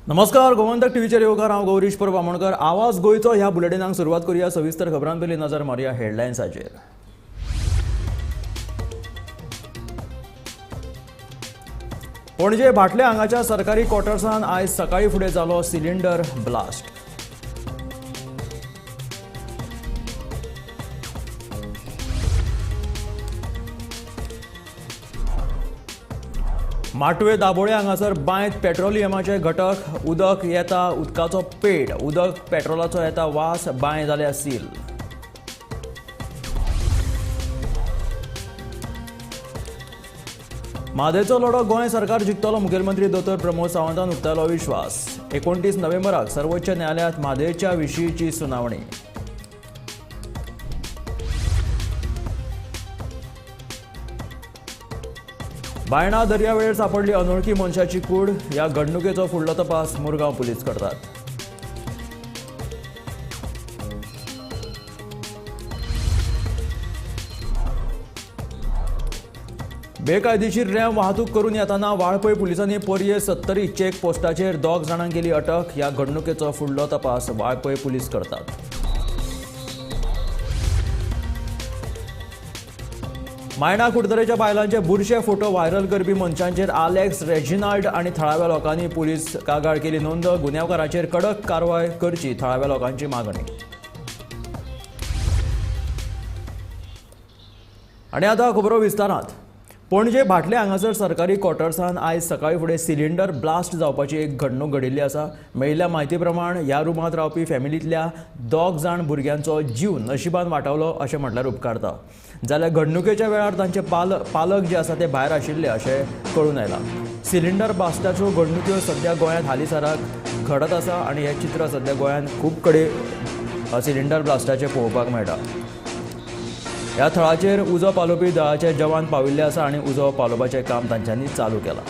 नमस्कार, गोमंतक टीव्हीचेर येवकार. हांव गौरीश परब आमोणकर. आवाज गोंयचो ह्या बुलेटिनाक सुरवात करूया. सविस्तर खबरां पयलीं नजर मारुया हेडलायन्साचेर. पणजे भाटले हांगाच्या सरकारी क्वॉर्टर्सान आयज सकाळी फुडें जालो सिलिंडर ब्लास्ट. माटवे दाबोळे हांगासर बांयत पेट्रोलियमाचे घटक, उदक येता उदकाचो पेट, उदक पेट्रोलाचो येता वास, बांय जाल्या सील. म्हादयचो लढो गोंय सरकार जिखतलो, मुखेलमंत्री दोतोर प्रमोद सावंतान उक्तायलो विश्वास. 29 नोव्हेंबराक सर्वोच्च न्यायालयांत म्हादयच्या विशींची सुनावणी. बायणा दर्यावेळेर सापडली अनोळखी मनशाची कूड. ह्या घडणुकेचो फुडलो तपास मुरगांव पुलीस करतात. बेकायदेशीर रॅम वाहतूक करून येताना वाळपय पुलिसांनी पर्ये 70 चेक पोस्टाचेर 2 जाणांक केली अटक. ह्या घडणुकेचो फुडलो तपास वाळपय पुलीस करतात. मायणा कुडतरेच्या बायलांचे बुरशे फोटो व्हायरल करपी मनशांचेर आलेक्स रेजिनाल्ड आनी थळाव्या लोकांनी पुलीस कागाळ केली नोंद. गुन्यांवकारांचेर कडक कारवाय करची थळाव्या लोकांची मागणी. आनी आतां खबरो विस्तारांत. पणजे भाटले हांगासर सरकारी क्वॉर्टर्सान आयज सकाळी फुडें सिलिंडर ब्लास्ट जावपाची एक घडणूक घडिल्ली आसा. मेळिल्ल्या म्हायती प्रमाण ह्या रुमांत रावपी फॅमिलींतल्या 2 जाण भुरग्यांचो जीव नशिबान वाटावलो अशें म्हटल्यार उपकारता. जाल्यार घडणुकेच्या वेळार तांचे पालक जे आसा ते भायर आशिल्ले अशें कळून आयलां. सिलिंडर ब्लास्टाच्यो घडणुक्यो सद्या गोंयांत हालींसराक घडत आसा आनी हें चित्र सद्या गोंयांत खूब कडेन सिलिंडर ब्लास्टाचें पळोवपाक मेळटा. ह्या थळाचेर उजो पालोवपी दळाचे जवान पाविल्ले आसा आनी उजो पालोवपाचें काम तांच्यांनी चालू केलां.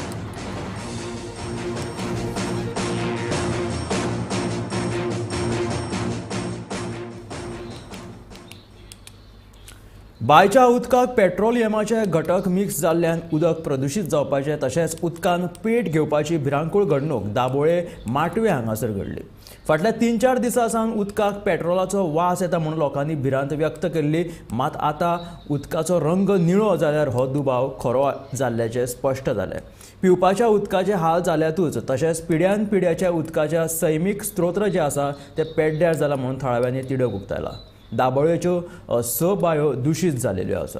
बांयच्या उदकाक पेट्रोलियमाचे घटक मिक्स जाल्ल्यान उदक प्रदुशीत जावपाचें तशेंच उदकान पेट घेवपाची भिरांकूळ घडणूक दाबोळे माटवे हांगासर घडली. फाटल्या 3-4 दिसां सावन उदकाक पेट्रोलाचो वास येता म्हणून लोकांनी भिरांत व्यक्त केल्ली. मात आतां उदकाचो रंग निळो जाल्यार हो दुबाव खरो जाल्ल्याचें स्पश्ट जालें. पिवपाच्या उदकाचे हाल जाल्यातूच तशेंच पिड्यान पिड्याच्या उदकाच्या सैमीक स्त्रोत्र जे आसा ते पेड्ड्यार जाला म्हणून थळाव्यांनी तिडक उक्तायला. दाबोळेच्यो 6 बायो दुशीत जालेल्यो आसा.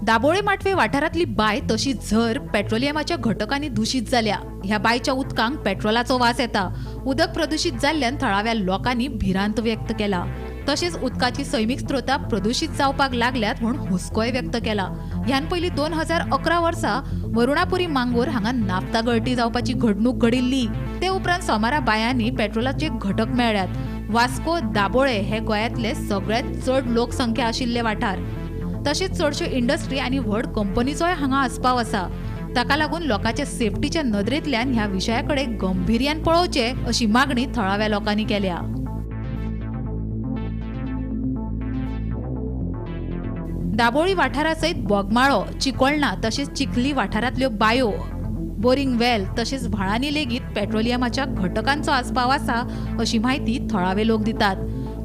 दाबोळे माटवे वाठारांतली बांय तशी झर पेट्रोलियमाच्या घटकांनी दुशीत जाल्या. ह्या बांयच्या उदकांक पेट्रोलाचो वास येता. उदक प्रदुशीत जाल्ल्यान थळाव्या लोकांनी भिरांत व्यक्त केला. तशेंच उदकाची सैमीक स्त्रोतां प्रदुशीत जावपाक लागल्यात म्हूण हुस्कोय व्यक्त केला. ह्यान पयलीं 2011 वर्सा वरुणापुरी मांगोर हांगा नाफ्ता गळटी जावपाची घडणूक घडिल्ली. ते उपरांत सोमारा बांयांनी पेट्रोलाचे घटक मेळ्ळ्यात. वास्को दाबोळे हे गोंयांतले सगळ्यांत चड लोकसंख्या आशिल्ले वाठार. तशेंच चडश्यो इंडस्ट्री आनी व्हड कंपनीचोय हांगा आस्पाव आसा. ताका लागून लोकांच्या सेफ्टीच्या नदरेंतल्यान ह्या विशया कडेन गंभीर्यान पळोवचें अशी मागणी थळाव्या लोकांनी केल्या. दाबोळी वाठारा सयत बोगमाळो, चिकोळणा तशेंच चिखली वाठारांतल्यो बायो, बोरिंग वेल तशेंच व्हाळांनी लेगीत पेट्रोलियमाच्या घटकांचो आस्पाव आसा अशी म्हायती थळावे लोक दितात.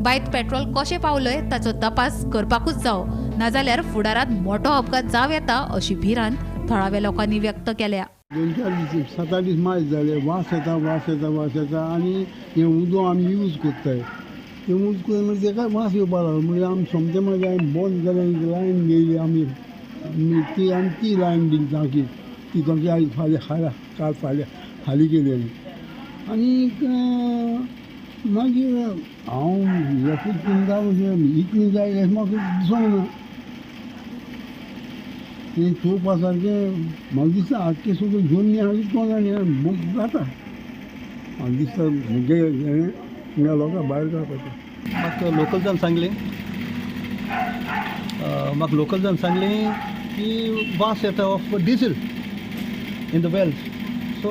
बांयत पेट्रोल कशें पावलंय ताचो तपास करपाकूच जावो, नाजाल्यार फुडारांत मोठो अपघात जावं येता अशी भिरांत थळाव्या लोकांनी व्यक्त केल्या. 2-4 दीस 7-8 दीस मायज जाले, वास येता वास येता वास येता आनी हें उदक आमी यूज करताय. तें यूज करून म्हणजे तेका वास येवपाक लागलो. म्हणजे आमी सोमतें मागीर आमी बंद जालें, लायन गेली आमी ती आमी ती लायन दिली टांकी, ती टांकी आयज फाल्यां फाल्यां काल फाल्यां हाली केली आमी. आनी मागीर हांव एकूच चिंता इतलें जाय अशें म्हाका दिसोंक ना. तें चोवपा सारकें म्हाका दिसता आख्खें सगळें जमनी आहा कोण जाणा जाता. म्हाका दिसता म्हगे हें हांगा लोकां भायर काडपाचें. म्हाका लोकल्सान सांगलें, म्हाका लोकल्सान सांगलें की वास येता of diesel in the wells. So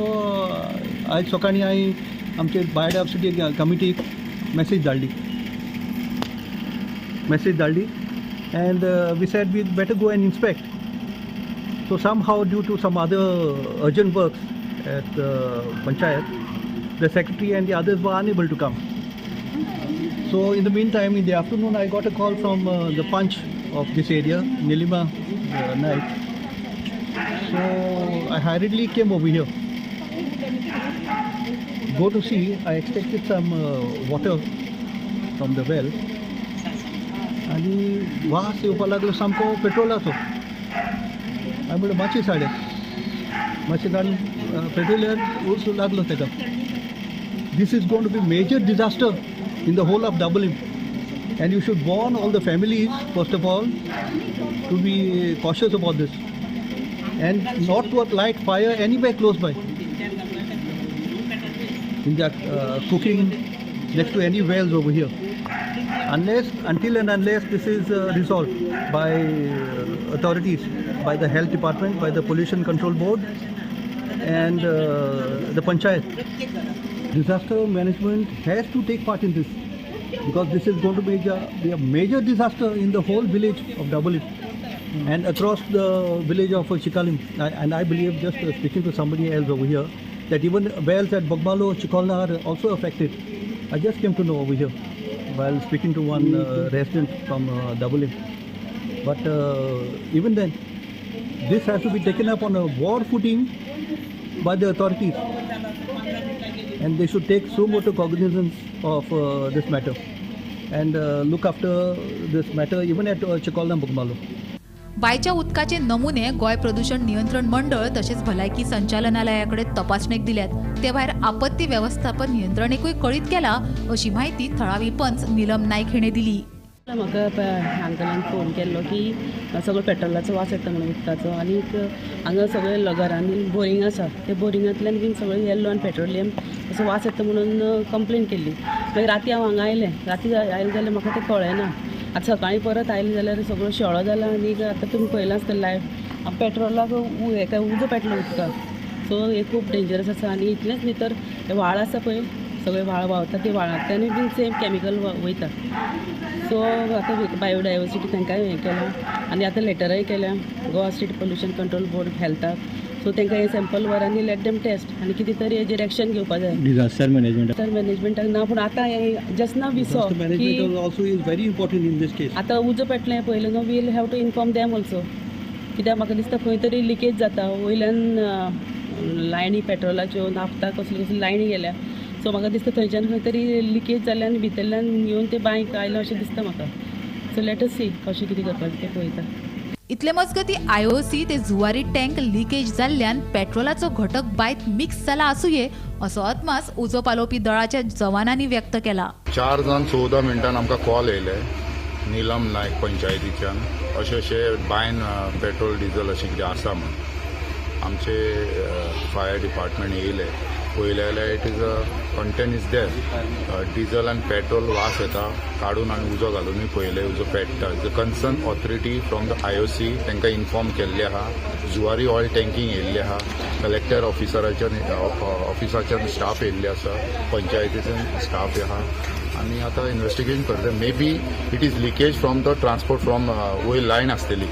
आयज सकाळीं हांवें आमचे बायोडायवर्सिटी कमिटीक मॅसेज धाडली, मॅसेज धाडली and we said we better go and inspect. So somehow due to some other urgent works at panchayat, the secretary and the others were unable to come. So in the meantime, in the afternoon, I got a call from the punch of this area, Nilima Naik. So I hurriedly came over here. Go to see, I expected some water from the well. आनी वास येवपा लागलो सामको पेट्रोलाचो. हांवें म्हणलें मातशें साडे मातशें धाडून पेट्रोलियम उस लागलो तेका. This is going to be major disaster in the whole of Dabolim, and you should warn all the families first of all to be cautious about this and not to light fire anywhere close by in their cooking next to any wells over here, unless until and unless this is resolved by authorities, by the health department, by the pollution control board and the panchayat. Disaster management has to take part in this, because this is going to be a major disaster in the whole village of Dabolim and across the village of Chicalim. And I believe, just speaking to somebody else over here, that even wells at Bogmalo, Chicolna are also affected. I just came to know over here while speaking to one resident from Dabolim. But even then, this has to be taken up on a war footing by the authorities, and they should take suo motu cognizance of this matter and look after this matter even at Chicolna, Bogmalo. बायच्या उदकाचे नमुने गोंय प्रदूषण नियंत्रण मंडळ तशेंच भलायकी संचालनालयाकडे तपासणेक दिल्यात. ते भायर आपत्ती वेवस्थापन यंत्रणेकूय कळीत केला अशी माहिती थळावी पंच नीलम नायक हिणे दिली. म्हाका अंकलान फोन केल्लो की सगळो पेट्रोलाचो वास येता म्हणून उदकाचो, आनी हांगा सगळे घरांनी बोरींग आसा, ते बोरिंगांतल्यान बीन सगळें येल्लो आनी पेट्रोलियम असो वास येता म्हणून कंप्लेन केल्ली. मागीर राती हांव हांगा आयलें, राती आयलें जाल्यार म्हाका तें कळ्ळें ना. आतां सकाळीं परत आयलें जाल्यार सगळो शेळो जाला आनी आतां तुमी पळयलां आसतलें लायव पेट्रोलाक हेका उजो पेटलो उदकाक. सो हें खूब डेंजरस आसा. आनी इतलेंच न्ही तर व्हाळ आसा पळय, सगळे व्हाळ व्हांवता, ते व्हाळांतल्यानूय बीन सेम कॅमिकल वयता. सो आतां बायोडायवर्सिटी तांकांय हें केलां आनी आतां लेटरय केल्या Goa state pollution control board हेल्थाक. सो तांकां हें सॅम्पल व्हर आनी लेट देम टेस्ट आनी कितें तरी हेजेर एक्शन घेवपा जाय. डिजास्टर मॅनेजमेंट मॅनेजमेंटाक ना, पूण आतां हें जस्ट ना विसो की also is very important in this case. आतां उजो पेटलें पयलें न्हू, we'll have to inform them also, कित्याक म्हाका दिसता खंय तरी लिकेज जाता वयल्यान लायनी पेट्रोलाच्यो नाफ्ता कसल्यो कसल्यो लायनी गेल्या. सो म्हाका दिसता थंयच्यान खंय तरी लिकेज जाल्यान आनी भितरल्यान येवन ते बांयक आयलां अशें दिसता म्हाका. सो let us सी कशें कितें करपाचें तें पळयता. इतले मजगती आयओसी ते जुवारी टँक लिकेज जाल्ल्यान पेट्रोलाचो घटक बांयत मिक्स जाला आसुये असो अदमास उजो पालोवपी दळाच्या जवानांनी व्यक्त केला. 4:14 आमकां कॉल येयले नीलम नायक पंचायतीच्यान, अशें अशें बांयन पेट्रोल डिझल अशें कितें आसा म्हूण. आमचे फायर डिपार्टमेंट येयले, पळयलें जाल्यार it is a content is there, diesel आनी पेट्रोल वास येता. काडून आनी उजो घालुनूय पळयलें, उजो पेट्टा. The concern authority from the IOC तांकां इन्फॉर्म केल्लें आहा. जुवारी ऑयल टँकींग येयल्लें आहा, कलेक्टर ऑफिसराच्यान ऑफिसाच्यान स्टाफ येयल्ले आसा, पंचायतीच्यान स्टाफ आहा आनी आतां इन्वेस्टिगेशन करता. Maybe it is leakage from the transport from वयर लायन आसतली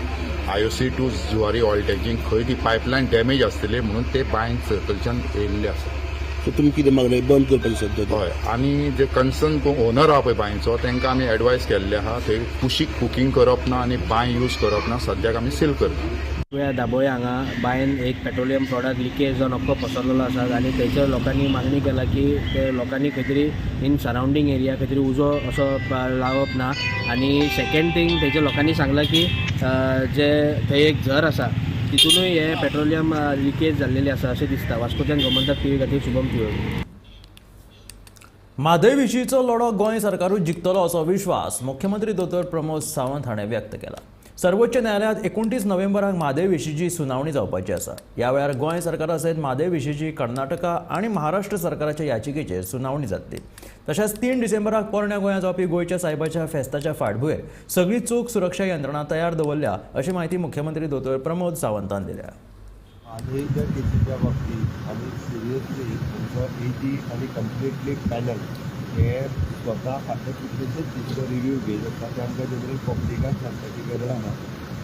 IOC to Zuari oil tanking, खंय ती पायपलायन डॅमेज आसतली म्हणून ते बांयन सर्कलच्यान येयल्ले आसा. सो तुमी कितें मागलें बंद करपाचें सद्या? हय, आनी जे कन्सर्न ओनर आहा पळय बांयचो तांकां आमी एडवायस केल्ले आहा, थंय कुशीक कुकींग करप ना आनी बांय यूज करप ना, सद्याक आमी सील करता. दाबोळे हांगा बांयन एक पेट्रोलियम प्रॉडक्ट लिकेज जावन अख्खो पसरलेलो आसा आनी थंयसर लोकांनी मागणी केला की ते लोकांनी खंय तरी इन सरावंडींग एरिया खंय तरी उजो असो लावप ना. आनी सेकेंड थींग थंयच्या लोकांनी सांगलां की जे थंय एक झर आसा तितूनय हे पेट्रोलियम लिकेज जाल्लेले आसा अशें दिसता. वास्कोच्यान गोमंतक टीव्ही खातीर शुभम तिवरी. म्हादय विशींचो लढो गोंय सरकारूच जिखतलो असो विश्वास मुख्यमंत्री दोतोर प्रमोद सावंत हाणें व्यक्त केला. सर्वोच्च न्यायालयांत 29 नोव्हेंबराक म्हादय विशींची सुनावणी जावपाची आसा. ह्या वेळार गोंय सरकारा सयत म्हादय विशींची कर्नाटका आनी महाराष्ट्र सरकाराच्या याचिकेचेर सुनावणी जातली. तशेंच 3 डिसेंबराक पोरण्या गोंयांत जावपी गोंयच्या सायबाच्या फेस्ताच्या फाटभुंयेर सगळी चोख सुरक्षा यंत्रणा तयार दवरल्या अशी म्हायती मुख्यमंत्री दोतोर प्रमोद सावंतान दिल्या. म्हादयच्या केसीच्या बाबतींत आमी सिरियसली आमचो एजी आनी कंप्लिटली पॅनल हे स्वता फाटले कितलेशेच दीस रिव्यू घेत आसा. ते आमकां जनरल पब्लिकाक सांगपाची गरज ना.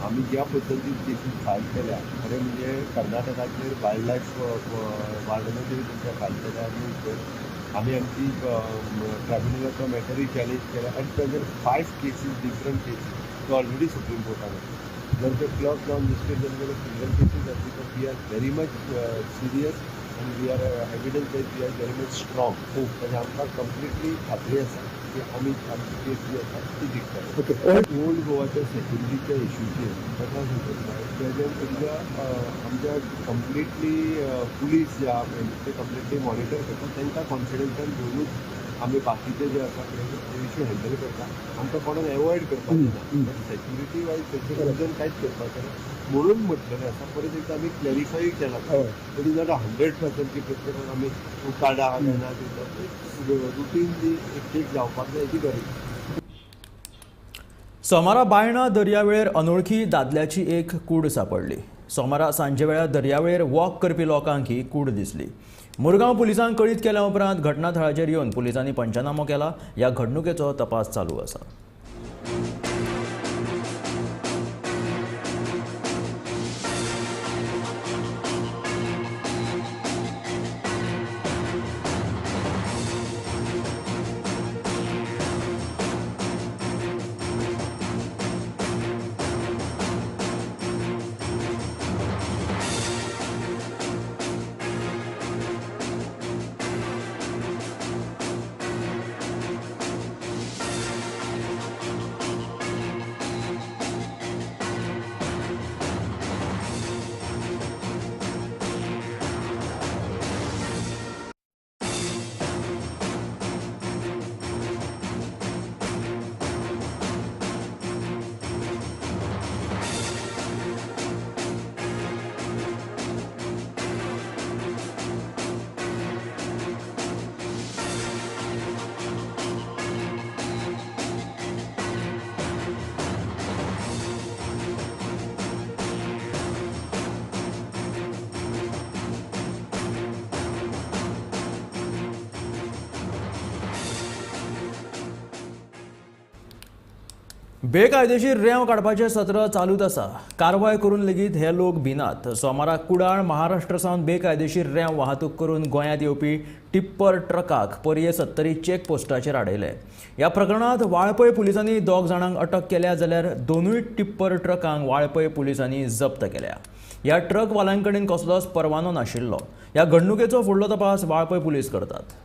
आमी ज्या पद्दतीन केसीस फायल केल्या, खरें म्हणजे कर्नाटकाचेर वायल्ड लायफ वार्डनाचेर तांच्या फायल केल्या आनी आमी आमची ट्रायब्युनलाचो मॅटरूय चॅलेंज केला. At present 5 cases different cases त्यो ऑलरेडी सुप्रीम कोर्टान आसा. जर ते क्लॉज जावन मिस्टेक जाले जाल्यार क्रिमिनल केसीस जातली. But we are very much serious आनी we are evidence wise we are very much strong. म्हणजे आमकां कंप्लिटली खात्री आसा की आमी आमची केस जी आसा ती जिखतले. ओल्ड गोवाच्या सेक्युरिटीच्या इश्यूचेर ताका सांगता प्रेजेंट आमच्या कंप्लिटली पुलीस जे आहा पळय ते कंप्लिटली मॉनिटर करता. तांकां कॉन्फिडन्सान घेवनूच आमी बाकीचे जे आसा पळय ते इश्यू हँडल करता. आमकां कोणाक एवॉयड करपाचें ना, बट सेक्युरिटी वायज तेचें रिजन कांयच करपाचें ना म्हणून म्हटलेलें आसा. परत एकदां आमी क्लॅरिफाय केलां. It is not 100% की प्रत्येकाक आमी काडा काय ना, रुटीनली एक चेक जावपाक जाय हेची गरज. सोमारा बायणा दर्यावेळेर अनोळखी दादल्याची एक कूड सापडली. सोमारा सांजे वेळार दर्यावेळेर वॉक करपी लोकांक ही कूड दिसली. मुरगांव पुलिसांक कळीत केल्या उपरांत घटना थळाचेर येवन पुलिसांनी पंचनामो केला. ह्या घडणुकेचो तपास चालू आसा. बेकायदेशीर रेंव काडपाचें सत्र चालूच आसा. कारवाय करून लेगीत हे लोक भिनात. सोमारा कुडाळ महाराष्ट्र सावन बेकायदेशीर रेंव वाहतूक करून गोंयांत येवपी टिप्पर ट्रकाक पर्ये 70 चेक पोस्टाचेर आडयले. ह्या प्रकरणांत वाळपय पुलिसांनी 2 जाणांक अटक केल्या जाल्यार 2 टिप्पर ट्रकांक वाळपय पुलिसांनी जप्त केल्या. ह्या ट्रकवाल्यांकडेन कडेन कसलोच परवानो नाशिल्लो. ह्या घडणुकेचो फुडलो तपास वाळपय पुलीस करतात.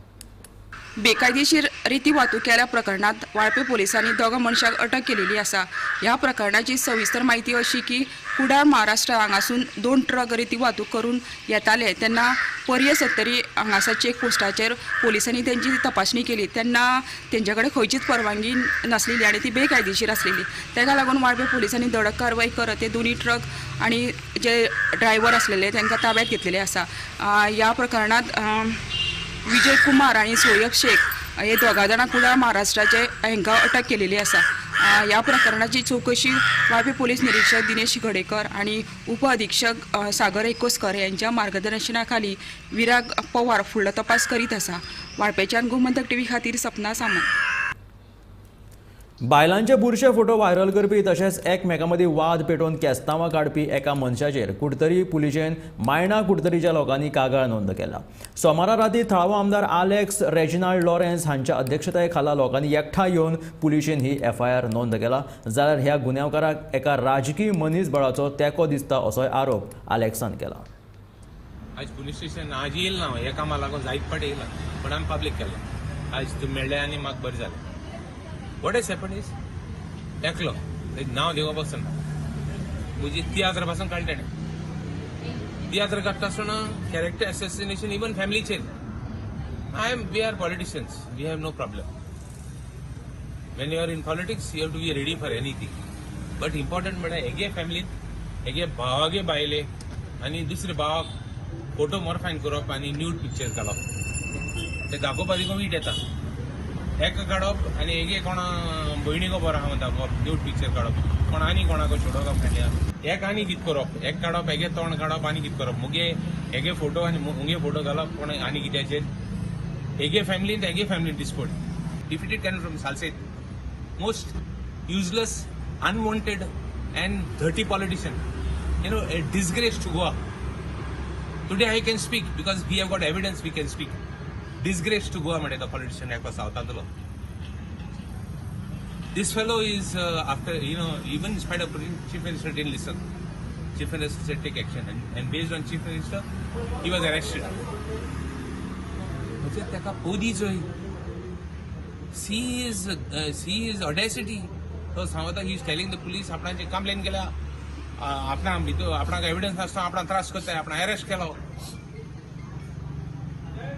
बेकायदेशीर रेती वाहतूक केल्या प्रकरणात वाळपे पोलिसांनी 2 मनशाक अटक केलेली आसा. ह्या प्रकरणाची सविस्तर माहिती अशी की कुडाळ महाराष्ट्र हांगासून 2 ट्रक रेती वाहतूक करून येताले तेन्ना पर्ये 70 हांगासर चेक पोस्टाचेर पोलिसांनी तेंची तपासणी केली तेन्ना तेंचे कडेन खंयचीच परवानगी नासलेली आनी ती बेकायदेशीर आसलेली. तेका लागून वाळपे पोलिसांनी धडक कारवाय करत ते 2 ट्रक आनी जे ड्रायव्हर आसलेले तांकां ताब्यात घेतलेले आसा. ह्या प्रकरणात विजय कुमार आनी सोयब शेख हे 2 जाणां कुडाळ महाराष्ट्राचे हांकां अटक केलेली आसा. ह्या प्रकरणाची चवकशी वाळपे पोलीस निरीक्षक दिनेश घडेकर आनी उप अधीक्षक सागर एकोस्कर यांच्या मार्गदर्शना खाली विराग पवार फुडलो तपास करीत आसा. वाळपेच्यान गोमंतक टीव्ही खातीर सपना सामंत. बायलांचे बुरशे फोटो व्हायरल करपी तशेंच एकमेकां मदीं वाद पेटोवन केस्तांवां काडपी एका मनशाचेर कुडतरी पुलिशेन मायणा कुडतरीच्या लोकांनी कागाळ नोंद केला. सोमारा राती थळावो आमदार आलेक्स रेजिनाल्ड लॉरेन्स हांच्या अध्यक्षताये खाला लोकांनी एकठांय येवन पुलिशेन ही एफआयआर नोंद केला. जाल्यार ह्या गुन्यांवकाराक एका राजकीय मनीसबळाचो तेंको दिसता असोय आरोप आलेक्सान केला. आज पुलीस स्टेशन आज येयल ना ह्या कामा लागून जायत फावट येयला पण आमी पब्लीक केला. आज तूं मेळ्ळें आनी म्हाका बरें जालें. What has happened is, एकलो नांव घेवप वचना म्हजी तियात्र पासून काडले तेणें. तियात्र काडटा आसतना कॅरेक्टर असॅसिनेशन इवन फॅमिलीचेर. We are politicians, we have no problem. When you are in politics you have to be ready for anything. But important म्हळ्यार हेगे फॅमिलीन हेगे भावागे बायले आनी दुसरे भावाक फोटो मोरफायन करप आनी न्यूड पिक्चर घालप ते दाखोवपा देखून वीट येता. एका काडप आनी हेगे कोणा भयणीको बरो आहा म्हणटा न्यूड पिक्चर काडप, कोण आनी कोणाको छोडो फ्रेंड एक आनी कित करप, एक काडप हेगे तोंड काडप आनी कित करप, मुगे हेगे फोटो आनी मुगे फोटो घालप कोण आनी कित्याचेर, हेगे फॅमिलीन हेगे फॅमिलीन डिस्पोट. Defeated candidate from Salcete, most useless, unwanted and dirty politician, you know, a disgrace to Goa. Today I can speak because we have got evidence, we can speak. Disgrace to Goa म्हणटा तो politician एकलो सावथांतलो. This fellow is after, you know, even in spite of Chief Minister didn't listen. Chief Minister said take action, and based on Chief Minister he was arrested. म्हणजे ताका पोदी चोय, C is audacity. तो सांगता, he is telling the police आपणाचे complain केल्या, आपणा भितर आपणाक एविडन्स आसता, आपणा त्रास करता, आपणा अरेस्ट केलो.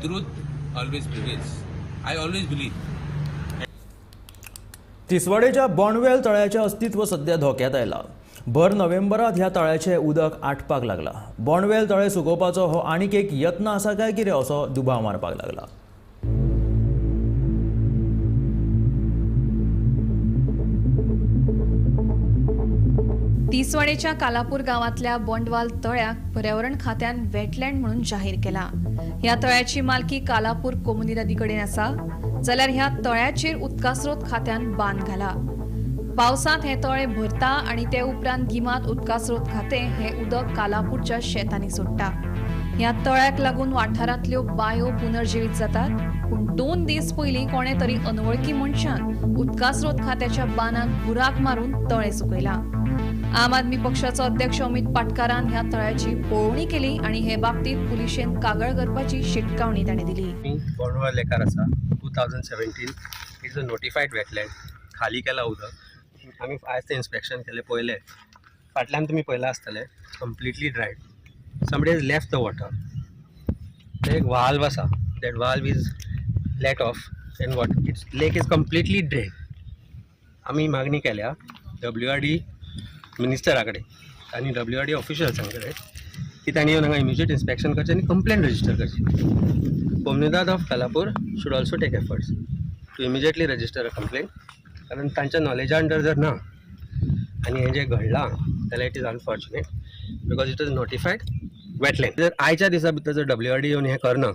Truth always prevails, I always believe. तिसवाडेच्या Bondvel तळ्याचें अस्तित्व सध्या धोक्यात आयलां. भर नोव्हेंबरात ह्या तळ्याचें उदक आटपाक लागलां. बोंडवेल तळें सुकोवपाचो हो आनीक एक यत्न आसा काय कितें असो दुबाव मारपाक लागला. तिसवाडेच्या कालापूर गांवांतल्या बोंडवाल तळ्याक पर्यावरण खात्यान वेटलँड म्हणून जाहीर केला. ह्या तळ्याची मालकी कालापूर कोमुनिदादी कडेन आसा, जाल्यार ह्या तळ्याचेर उदकास्रोत खात्यान बांद घाला. पावसांत हें तळें भरता आनी ते उपरांत गिमांत उदकास्रोत खातें हें उदक कालापूरच्या शेतांनी सोडटा. ह्या तळ्याक लागून वाठारांतल्यो बांयो पुनर्जिवीत जातात, पूण 2 दीस पयलीं कोणें तरी अनवळखी मनशान उदकास्रोत खात्याच्या बांदाक बुराक मारून तळें सुकयलां. आम आदमी पक्षाचो अध्यक्ष अमित पाटकारान ह्या तळ्याची पळोवणी केली आनी हे बाबतीत पुलिशेन कागाळ करपाची शिटकावणी ताणें दिली. बोंडवाल लेकार आसा, 2017 it's a notified wetland. खाली केला उदक, आमी आयज तें इन्स्पेक्शन केलें पळयलें, फाटल्यान तुमी पळयलां आसतलें, completely dried. Somebody has left the water. एक वाल्व आसा, that valve is let off and what it's lake is completely drain. आमी मागणी केल्या WRD मिनिस्टरा कडेन आनी WRD ऑफिशल्सां कडेन की तांणी येवन हांगा इमिजिएट इन्स्पेक्शन करचें आनी कंप्लेन रजिस्टर करची. Comunidade of Kalapur should also take efforts to immediately register a complaint, कारण तांच्या नॉलेजा अंडर जर ना आनी हें जें घडलां जाल्यार it is unfortunate because it is notified wetland. जर आयच्या दिसा भितर जर WRD येवन हें करना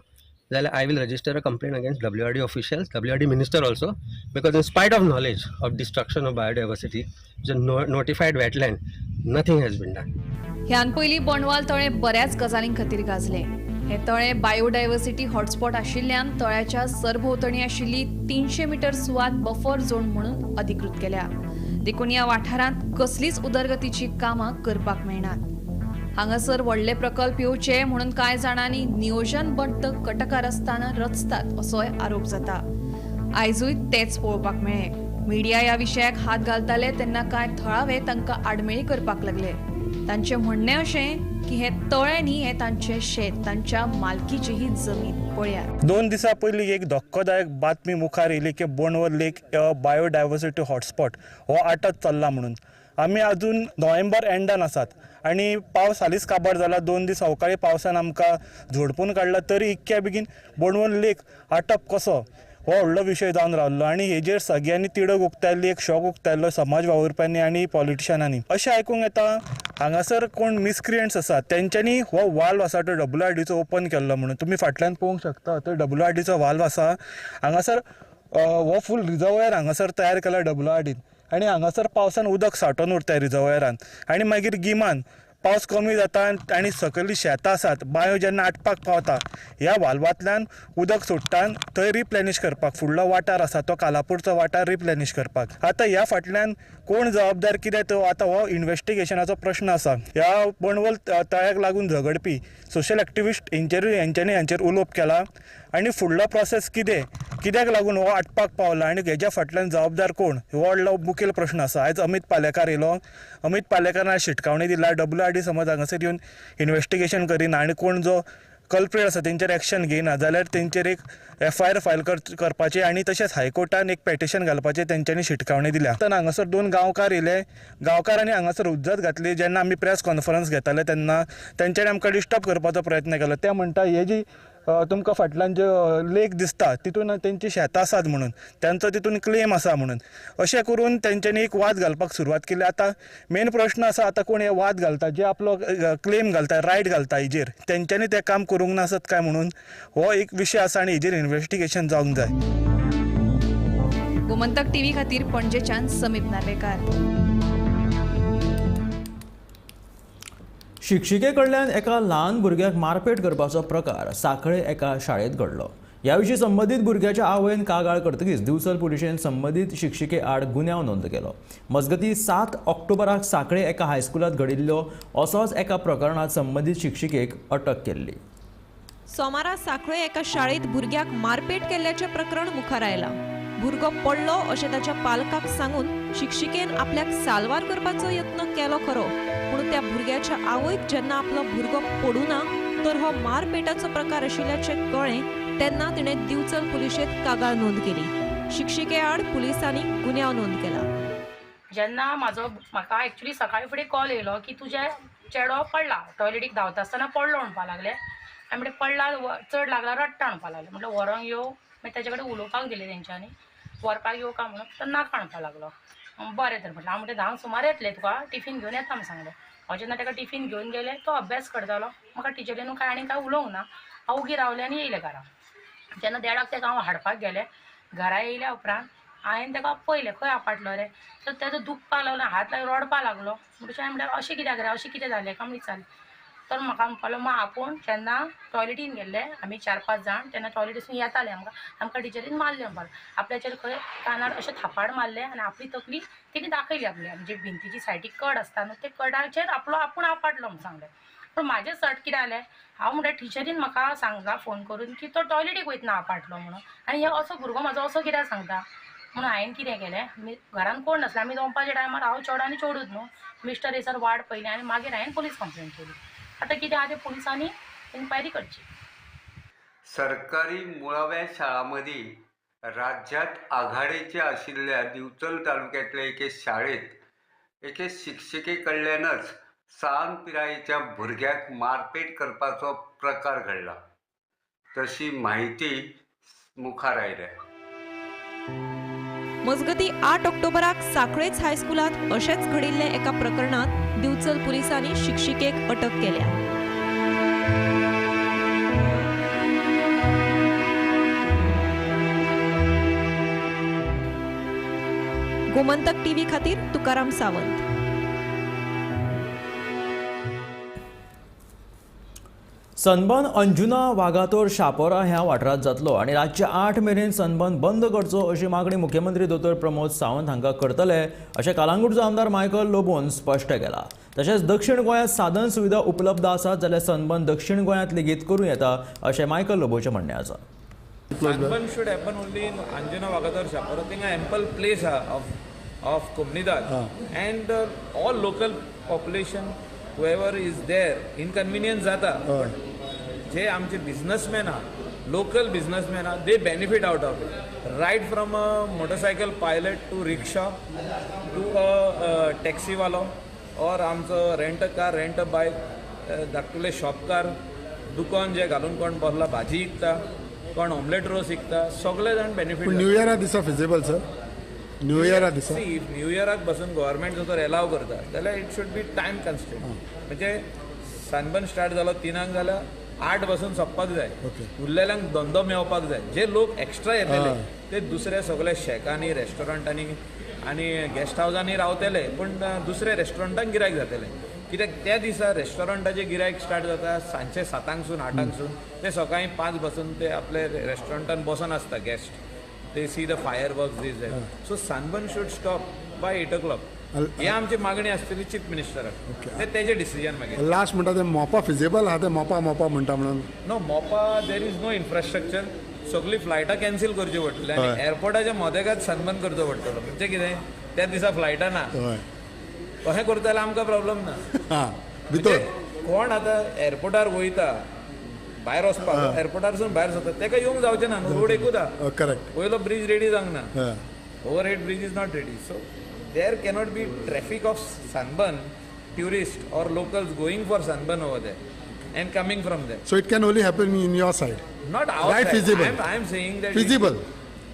जाल्यार I will register a complaint against WRD officials, WRD minister also, because in spite of knowledge of destruction of biodiversity, is a notified wetland, nothing has been done. ह्यान पयलीं बोंडवाल तळें बऱ्याच गजालीं खातीर गाजलें. हें तळें बायोडायवर्सिटी हॉटस्पॉट आशिल्ल्यान तळ्याच्या सरभोंवतणी आशिल्ली 300 मिटर सुवात बफर झोन म्हणून अधिकृत केल्या. देखून ह्या वाठारांत कसलीच उदरगतीची कामां करपाक मेळनात. हांगासर व्हडले प्रकल्प येवचे म्हणून कांय जाणांनी नियोजनबद्ध कटकारस्थानां रचतात असोय आरोप जाता. आयजूय तेच पळोवपाक मेळ्ळें. मिडिया ह्या विशयाक हात घालताले तेन्ना कांय थळावे तांकां आडमेळी करपाक लागले. तांचें म्हणणें अशें की हें तळें न्ही, हें तांचें शेत, तांच्या मालकीची ही जमीन. पळयात, 2 दिसां पयलीं एक धक्कोदायक बातमी मुखार येयली की बोंडवल लेक बायोडायवर्सिटी हॉटस्पॉट हो आटत चल्ला म्हणून. आमी अजून नोव्हेंबर एंडान आसात आनी पावस हालींच काबार जाला. 2 दीस अवकाळी पावसान आमकां झोडपून काडला, तरी इतक्या बेगीन बोंडवल लेक आटप कसो हो व्हडलो विशय जावन रावलो आनी हेजेर सगळ्यांनी तिडक उक्तायल्ली, एक शॉक उक्तायल्लो समाज वावुरप्यांनी आनी पॉलिटिशनांनी. अशें आयकूंक येता हांगासर कोण मिसक्रियंट्स आसात तेंच्यांनी हो वाल्व आसा तो WRDचो ओपन केल्लो म्हणून. तुमी फाटल्यान पळोवंक शकता, तो WRDचो वाल्व आसा हांगासर. हो फूल रिजर्वयर हांगासर तयार केला WRDन आनी हांगासर पावसान उदक सांठोवन उरता रिजर्वयरान आनी मागीर गिमान पावस कमी जाता आनी सकयलीं शेतां आसात, बांयो जेन्ना आटपाक पावता ह्या वाल्वांतल्यान उदक सोडटा थंय रिप्लेनिश करपाक फुडलो वाठार आसा तो कालापूरचो वाठार रिप्लेनिश करपाक. आतां ह्या फाटल्यान कोण जबाबदार कितें तो आतां हो इन्वेस्टिगेशनाचो प्रश्न आसा. ह्या बोंडवल तळ्याक लागून झगडपी सोशल एक्टिविस्ट हेंच्यांनी हांचेर उलोवप केलां आनी फुडलो प्रोसेस कितें, कित्याक लागून हो आटपाक पावला आनी हेज्या फाटल्यान जबाबदार कोण हो व्हडलो मुखेल प्रश्न आसा. आयज अमित पालेकार येयलो, अमित पालेकारान शिटकावणी दिला WRD समज हांगासर येवन इन्वेस्टिगेशन करिना आनी कोण जो कल्प्रेट आसा तेंचेर एक्शन घेयना जाल्यार तेंचेर एक FIR file करपाचें आनी तशेंच हायकोर्टान एक पेटिशन घालपाचें तेंच्यांनी शिटकावणी दिल्या. आतां हांगासर 2 गांवकार येयले, गांवकारांनी हांगासर हुज्जत घातली. जेन्ना आमी प्रेस कॉन्फरन्स घेताले तेन्ना तेंच्यांनी आमकां डिस्टर्ब करपाचो प्रयत्न केलो. ते म्हणटा हे जी तुमकां फाटल्यान जे लेक दिसता तितून तेंची शेतां आसात म्हणून तेंचो तितून क्लेम आसा म्हणून अशें करून तेंच्यांनी एक वाद घालपाक सुरवात केली. आतां मेन प्रश्न आसा आतां कोण हे वाद घालता, जे आपलो क्लेम घालता, रायट घालता हेजेर, तेंच्यांनी तें काम करूंक नासत काय म्हणून हो एक विशय आसा आनी हेजेर इन्वेस्टिगेशन जावंक जाय. गोमंतक टीव्ही खातीर पणजेच्यान समीप नार्वेकार. शिक्षिके कडल्यान एका ल्हान भुरग्याक मारपेट करपाचो प्रकार सांखळे एका शाळेंत घडलो. ह्या विशीं संबंदीत भुरग्याच्या आवयन कागाळ करतकीच दिवचल पुलिशेन संबंदीत शिक्षिके आड गुन्यांव नोंद केलो. मजगतीं 7 ऑक्टोबराक सांखळे एका हायस्कुलांत घडिल्लो असोच एका प्रकरणांत संबंदीत शिक्षिकेक अटक केल्ली. सोमारा सांखळे एका शाळेंत भुरग्याक मारपेट केल्ल्याचें प्रकरण मुखार आयलां. भुरगो पडलो अशें ताच्या पालकाक सांगून शिक्षिकेन आपल्याक साल्वार करपाचो यत्न केलो खरो, पूण त्या भुरग्याच्या आवयक जेन्ना आपलो भुरगो पडूं ना तर हो मारपेटाचो प्रकार आशिल्ल्याचें कळ्ळें तेन्ना तिणें दिवचल पुलिशेंत कागाळ नोंद केली. शिक्षिके आड पुलिसांनी गुन्यांव नोंद केला. जेन्ना म्हाजो म्हाका एक्चुअली सकाळी फुडें कॉल येयलो की तुजें चेडो पडला, टॉयलेटीक धांवता आसतना पडलो म्हणपाक लागले. आनी म्हणलें पडला चड लागला रडटा म्हणपाक लागले. म्हटलें व्हरोंक यो, मागीर ताजे कडेन उलोवपाक दिलें तेंच्यांनी, व्हरपाक येवं काय म्हणून, तर नाका म्हणपाक लागलो. बरें तर म्हटलें, हांव म्हणलें 10 सुमार येतलें तुका टिफीन घेवन येता म्हूण सांगलें. हांव जेन्ना ताका टिफीन घेवन गेलें तो अभ्यास करतालो, म्हाका टिचरीन कांय आनी कांय उलोवंक ना, हांव उगी रावलें आनी येयलें घरा. जेन्ना 1:30 ताका हांव हाडपाक गेलें, घरा येयल्या उपरांत हांवें ताका पळयलें खंय आपटलो रे, तर तेजो दुखपाक लागलो, हात लागलो, रडपाक लागलो. म्हणटकीर हांवें म्हणलें अशें कित्याक रे, अशें कितें जालें काय म्हूण विचारलें. तर म्हाका म्हणपाक लागलो मागीर आपूण जेन्ना टॉयलेटीन गेल्ले आमी 4-5 जाण, तेन्ना टॉयलेटीसून येताले आमकां, आमकां टिचरीन मारलें म्हणपाक लागलो. आपल्याचेर खंय कानार अशें थापाड मारलें आनी आपली तकली तिणें दाखयली आपली, म्हणजे भिंतीची सायडीक कड आसता न्हू ते कडाचेर आपलो आपूण आपटलो म्हूण सांगलें. पूण म्हाजें सट कितें जालें, हांव म्हणटा टिचरीन म्हाका सांगला फोन करून की तो टॉयलेटीक वयतना आपटलो म्हणून, आनी हे असो भुरगो म्हाजो असो कित्याक सांगता म्हणून हांवें कितें केलें, घरान कोण नासलें, आमी दोनपारच्या टायमार हांव चेडो आनी चेडूच न्हू, मिस्टर येसर वाट पळयली आनी मागीर हांवें पुलीस कंप्लेन केली. आतां कितें आहा तें पुलिसांनी इन्क्वायरी करची. सरकारी मुळाव्या शाळां मदीं राज्यांत आघाडेचे आशिल्ल्या दिवचल तालुक्यांतले एके शाळेंत एके शिक्षिके कडल्यानच सान पिरायेच्या भुरग्याक मारपेट करपाचो प्रकार घडला, तशी म्हायती मुखार आयल्या. मजगतीं 8 ऑक्टोबराक सांखळेच हायस्कुलांत अशेंच घडिल्ले एका प्रकरणांत दिवचल पुलिसांनी शिक्षिकेक अटक केल्या. गोमंतक टीव्ही खातीर तुकाराम सावंत. सनबर्न अंजुना वागातोर शापोरा ह्या वाठारांत जातलो आनी रातच्या 8 मेरेन सनबर्न बंद करचो अशी मागणी मुख्यमंत्री दोतोर प्रमोद सावंत हांकां करतले अशें कालांगुटचो आमदार मायकल लोबोन स्पश्ट केलां. तशेंच दक्षिण गोंयांत साधन सुविधा उपलब्ध आसात जाल्यार सनबर्न दक्षिण गोंयांत लेगीत करूं येता अशें मायकल लोबोचें म्हणणें आसा. Sunburn should happen only in Anjuna Vagator Chapora. थिंगा एम्पल प्लेस आहा of Comunidade and all local population whoever is there inconvenience जाता, जे आमचे बिजनसमॅन आहा, लोकल बिजनसमॅन आहा, they benefit out of it, right from a motorcycle pilot to rickshaw to a टॅक्सीवालो or आमचो rent a car, rent a bike, धाकटुले शॉपकार, दुकान जे घालून कोण बसला भाजी विकता, कोण ऑमलेट रोस विकता, सगळे जाण बेनिफीट. न्यू इयरा दिसा फिजिबल सर? न्यू इयरा दिसा न्यू इयराक बसून गव्हर्मेंट जर एलाव करता जाल्यार it should be time constant. म्हणजे सनबर्न स्टार्ट जालो 3 जाल्यार 8 बसून सोंपपाक जाय, उरलेल्यांक धंदो मेळपाक जाय. जे लोक एक्स्ट्रा येतले ते दुसऱ्या सगळ्या शॅकांनी, रेस्टॉरंटांनी आनी गेस्ट हावजांनी रावतले, पूण दुसऱ्या रेस्टॉरंटांक गिरायक जातले. कित्याक त्या दिसा रेस्टॉरंटाचे गिरायक स्टार्ट जाता सांजचे 7 8 ते सकाळी 5 बसून ते आपले रेस्टॉरंटान बसून आसता guest. They see the fireworks, this that. So sunburn should stop by 8 o'clock. हे आमची मागणी आसतली चीफ मिनिस्टराक, ते तेजे डिसिजन मागीर. लास्ट म्हणटा ते मोपा फिजिबल आहा, ते मोपा मोपा म्हणटा म्हणून? No, Mopa there is no infrastructure. सगळी फ्लायटां कॅन्सील करची पडटली आनी एअरपोर्टाच्या मदेकात सनबर्न करचो पडटलो. म्हणजे कितें त्या दिसा फ्लायटां ना, अशें करता जाल्यार आमकां प्रॉब्लम ना. भितर कोण आतां एअरपोर्टार वयता भायर वचपाक, एअरपोर्टारसून भायर सरता तेका येवंक जावचें ना, रोड एकूच आहा. करेक्ट. वयलो ब्रीज रेडी जावंक ना, overhead bridge is not ready. So there cannot be traffic of sunburn tourist or locals going for sunburn over there and coming from there. So it can only happen in your side. Not our Right side. Feasible. I am saying that Feasible.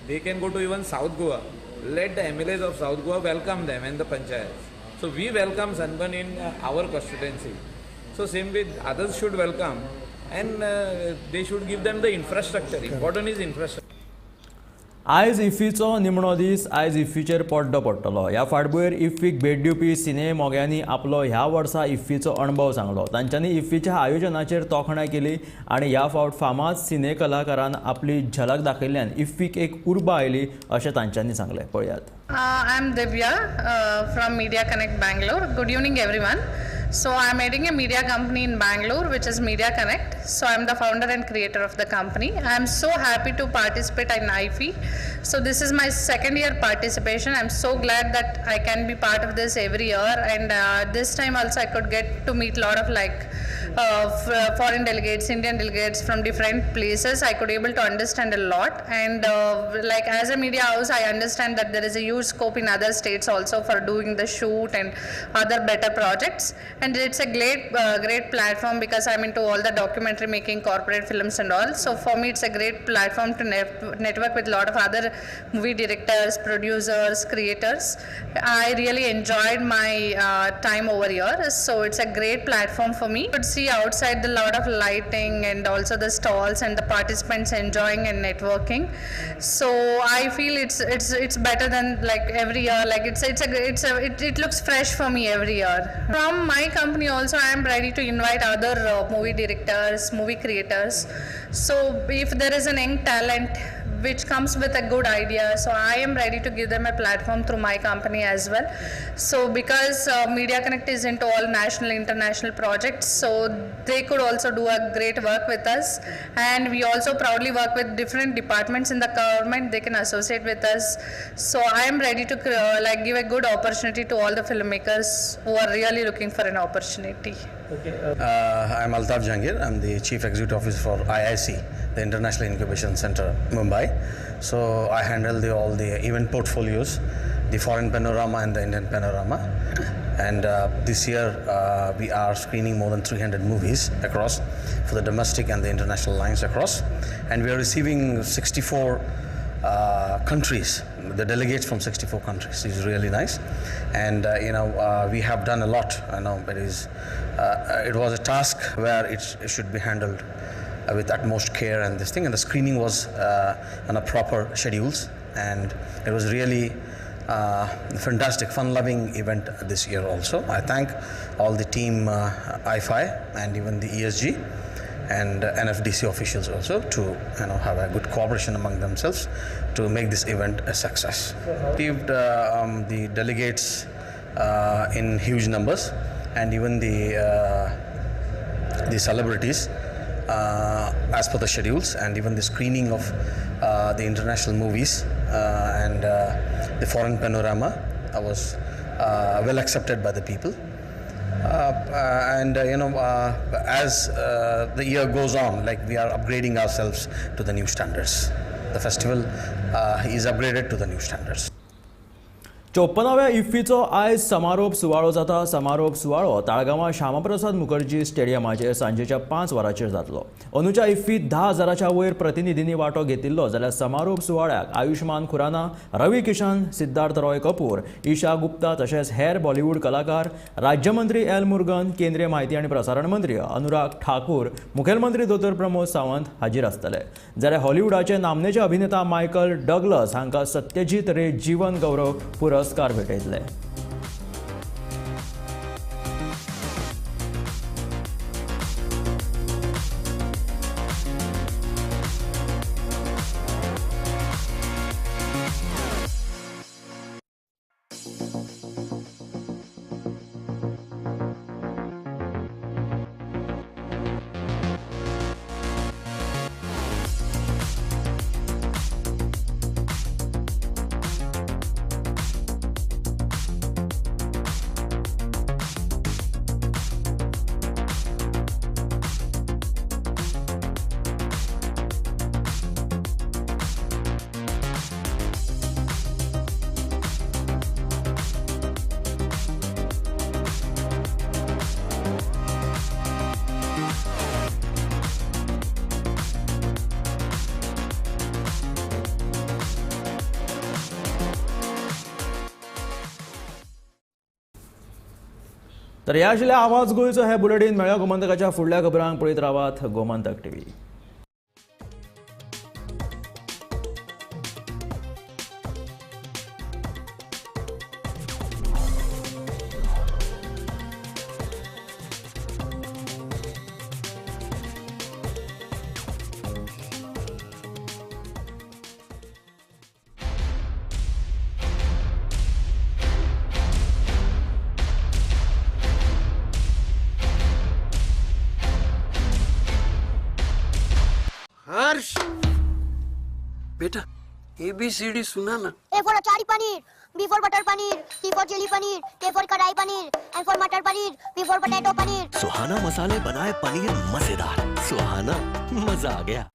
They can go to even South Goa. Let the MLAs of South Goa welcome them and the panchayats. So we welcome Sunburn in our constituency. So same way others should welcome, and they should give them the infrastructure. Important is infrastructure. आयज इफ्फीचो निमणो दीस. आयज इफ्फीचेर पड्डो पडटलो. ह्या फाटभुंयेर इफ्फीक भेट दिवपी सिने मोग्यांनी आपलो ह्या वर्सा इफ्फीचो अणभव सांगलो. तांच्यांनी इफ्फीच्या आयोजनाचेर तोखणाय केली आनी ह्या फावट फामाद सिने कलाकारान आपली झलक दाखयल्ल्यान इफ्फीक एक उर्बा आयली अशें तांच्यांनी सांगलें. पळयात. I am Divya from Media Connect Bangalore. Good evening, everyone. So I am heading a media company in Bangalore, which is Media Connect. So I am the founder and creator of the company. I am so happy to participate in IFI. So this is my second year participation. I am so glad that I can be part of this every year, and this time also I could get to meet a lot of like foreign delegates, Indian delegates from different places. I could able to understand a lot, and like as a media house, I understand that there is a huge scope in other states also for doing the shoot and other better projects. And it's a great platform because I'm into all the documentary making, corporate films and all. So for me, it's a great platform to network with a lot of other movie directors, producers, creators. I really enjoyed my time over here. So it's a great platform for me. You could see outside the lot of lighting and also the stalls and the participants enjoying and networking. So I feel it's better than like every year. Like it looks fresh for me every year. From my company also, I am ready to invite other movie directors, movie creators. So if there is an young talent which comes with a good idea, so I am ready to give them a platform through my company as well. So because Media Connect is into all national, international projects, so they could also do a great work with us. And we also proudly work with different departments in the government. They can associate with us. So I am ready to like give a good opportunity to all the filmmakers who are really looking for an opportunity. Okay. I'm Altaf Jahangir. I'm the Chief Executive Officer for IIC, the International Incubation Center, Mumbai. So I handle all the event portfolios, the foreign panorama and the Indian panorama. And this year we are screening more than 300 movies across for the domestic and the international lines across. And we are receiving 64 countries, the delegates from 64 countries. Is really nice. And we have done a lot. I know it is it was a task where it should be handled with utmost care and this thing, and the screening was on a proper schedules, and it was really fantastic, fun-loving event this year also. I thank all the team IFI and even the ESG and NFDC officials also to have a good cooperation among themselves to make this event a success. Received the delegates in huge numbers, and even the celebrities as per the schedules, and even the screening of the international movies and the foreign panorama was well accepted by the people. As the year goes on, like we are upgrading ourselves to the new standards. The festival is upgraded to the new standards. 54व्या इफ्फीचो आयज समारोप सुवाळो जाता. समारोप सुवाळो ताळगांवां श्यामाप्रसाद मुखर्जी स्टेडियमाचेर सांजेच्या 5 वरांचेर जातलो. अंदूच्या इफ्फीत 10,000च्या वयर प्रतिनिधींनी वांटो घेतिल्लो, जाल्यार समारोप सुवाळ्याक आयुष्मान खुराना, रवी किशन, सिद्धार्थ रॉय कपूर, ईशा गुप्ता तशेंच हेर बॉलिवूड कलाकार, राज्यमंत्री एल मुर्गन, केंद्रीय म्हायती आनी प्रसारण मंत्री अनुराग ठाकूर, मुखेलमंत्री दोतोर प्रमोद सावंत हाजीर आसतले. जाल्यार हॉलिवूडाचे नामनेचे अभिनेता मायकल डगलस हांकां सत्यजीत रे जीवन गौरव पुरस्कार भेटयतले. तर ह्या आशिल्ल्या आवाज गोंयचो हे बुलेटीन. मेळ्या गोमंतकाच्या फुडल्या खबरांक पळयत रावात गोमंतक टीव्ही. हर्ष बेटा एबीसीडी सुना ना। A for achari paneer, B for butter paneer, C for chilli paneer, K for kadai paneer, M for matar paneer, P for potato paneer. Suhana मसाले बनाए पनीर मजेदार। सुहाना मजा आ गया।